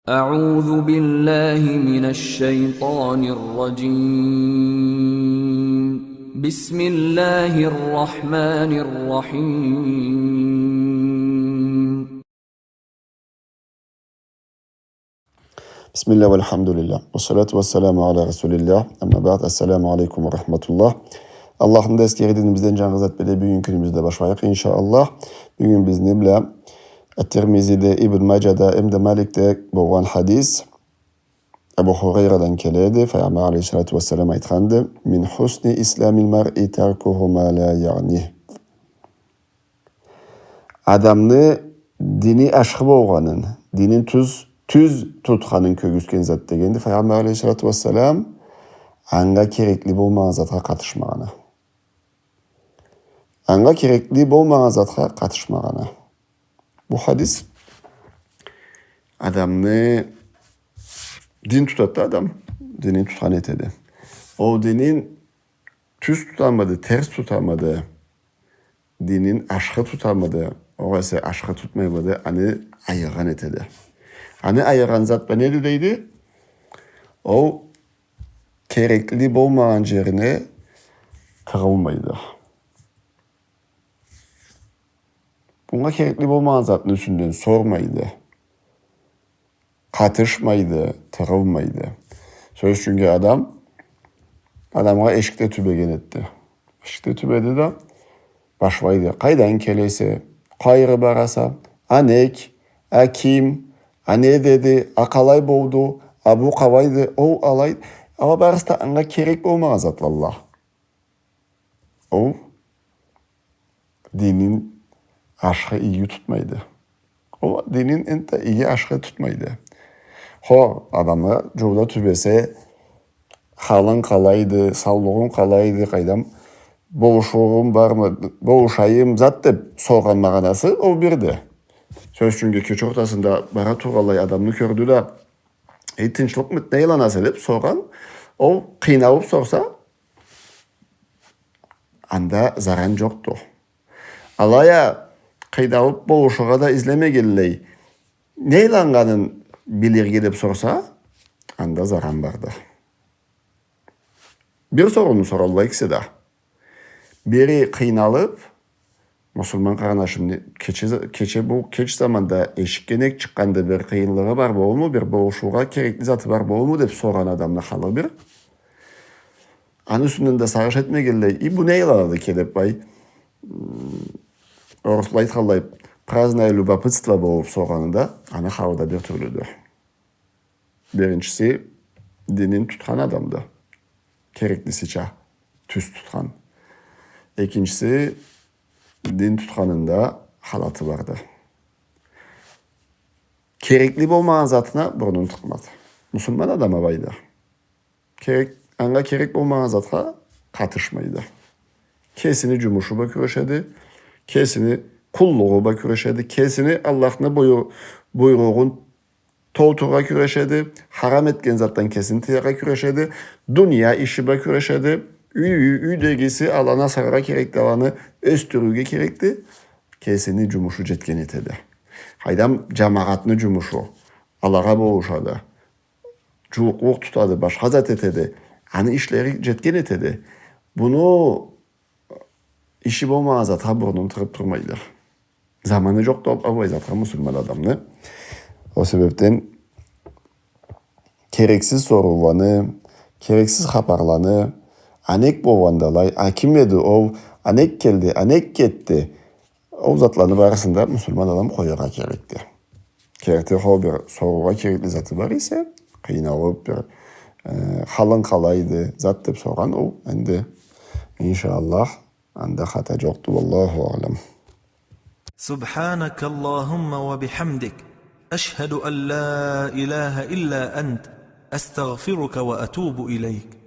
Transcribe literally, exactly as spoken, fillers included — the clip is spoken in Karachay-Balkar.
أعوذ بالله من الشيطان الرجيم. بسم الله الرحمن الرحيم. بسم الله والحمد لله والصلاة والسلام على رسول الله. أما بعد، السلام عليكم ورحمة الله. Аллахны да эсгериб, динибизден джангы зат бла бюгюн кюнюбюзню да башлайыкъ, иншаАллах. Бюгюн бизни бла Ат-Тирмизиде, Ибн Маджада, эмда Маликде болгъан хадис. Абу Хурайрадан келеди, Файгъамбар алейхиссалату уассалам айтханды: «من حسن إسلام المرء تركه ما لا يعنيه». Адамны дини ашхы болгъанын, динин тюз, тюз тутханын кёргюзтген зат дегенди Файгъамбар алейхиссалату уассалам, анга керекли болмагъан затха къатышмагъаны. Анга керекли болмагъан затха къатышмагъаны. Бу хадис адамны, дин тутады да адам, динин тутхан этеди. Ол динин тюз тутамыды, терс тутамыды, динин ашхы тутамыды, огъесе ашхы тутмаймыды, аны айыргъан этеди. Аны айыргъан зат бла неди дейди? Ол керекли болмагъан джерине тыгъылмайды. Бунга керекли болмагъан затны юсюнден сормайды. Къатышмайды, тыгъылмайды. Сёз ючюннге адам, адамгъа эшикде тюбеген этди. Эшикде тюбеди да, башлайды. Къайдан келесе, къайры бараса, а нек, а ким, а не деди, а къалай болду, а бу къалайды, ол алай. Ала барысы да анга керек болмагъан затла. Ол динин ашхы, иги тутмайды. Ол динин энтда иги, ашхы тутмайды. Хо, адамны джолда тюбесе, халынг къалайды, саулугъунг къалайды, къайдам, болушугъунг бармы, болушайым, зат деб соргъан магъанасы ол бирди. Сёз ючюннге, кече ортасында бара тургъанлай адамны кёрдю да, «Эй, тынчлыкъмыды, не айланаса?» деб соргъан, ол къыйналыб сорса, анда заран джокъду. Алай а къыйналыб болушургъа да излемегенлей, не айланнганын билирге деб сорса, анда заран барды. Бир сорууну соралла экиси да. Бири къыйналыб, муслиман къарнашым, не, кече за-, кече бу, кеч заманда эшикге нек чыкъгъанды, бир къыйынлыгъы бар болурму, бир болушургъа керекли заты бар болурму деб соргъан адамны халы бир. Аны юсюнден да сагъыш этмегенлей, «И бу не айланады экен?» деб, бай, м, орусла айтханлай, праздное любопытство болуб соргъаны да, аны халы да бир тюрлюдю. Биринчиси, динин тутхан адамды. Кереклисича тюз тутхан. Экинчиси, дин тутханында халаты барды. Керекли болмагъан затына бурнун тыкъмады. Муслиман адам абайды. Керек, анга керек болмагъан затха къатышмайды. Кесини джумушу бла кюрешеди, кесини къуллугъу бла кюрешеди, кесини Аллахны буйру-, буйругъун толтурургъа кюрешеди, харам этген затдан кесин тыяргъа кюрешеди, дуния иши бла кюрешеди, юй, юй, юйдегиси аланы асаргъа керекди, аланы ёсдюрюрге керекди, кесини джумушу джетген этеди. Къайдам, джамагъатны джумушу, алагъа болушады, джууукълукъ тутады, башха зат этеди, аны ишлери джетген этеди. Буну иши болмагъан затха бурнун тыгъыб турмайды. Заманы джокъду аллай затха муслиман адамны. Ол себебден керексиз сорууланы, керексиз хапарланы, а нек болгъанды алай, а ким эди ол, а нек келди, а нек кетди, ол затланы барысын да муслиман адам къояргъа керекди. Керти хо бир сорургъа керекли заты бар эсе, къыйналыб бир, э, халынг къалайды, зат деб соргъан ол, энди, иншаАллах, анда хата джокъду. والله أعلم. سبحانك اللهم وبحمدك، أشهد أن لا إله إلا أنت، أستغفرك وأتوب إليك.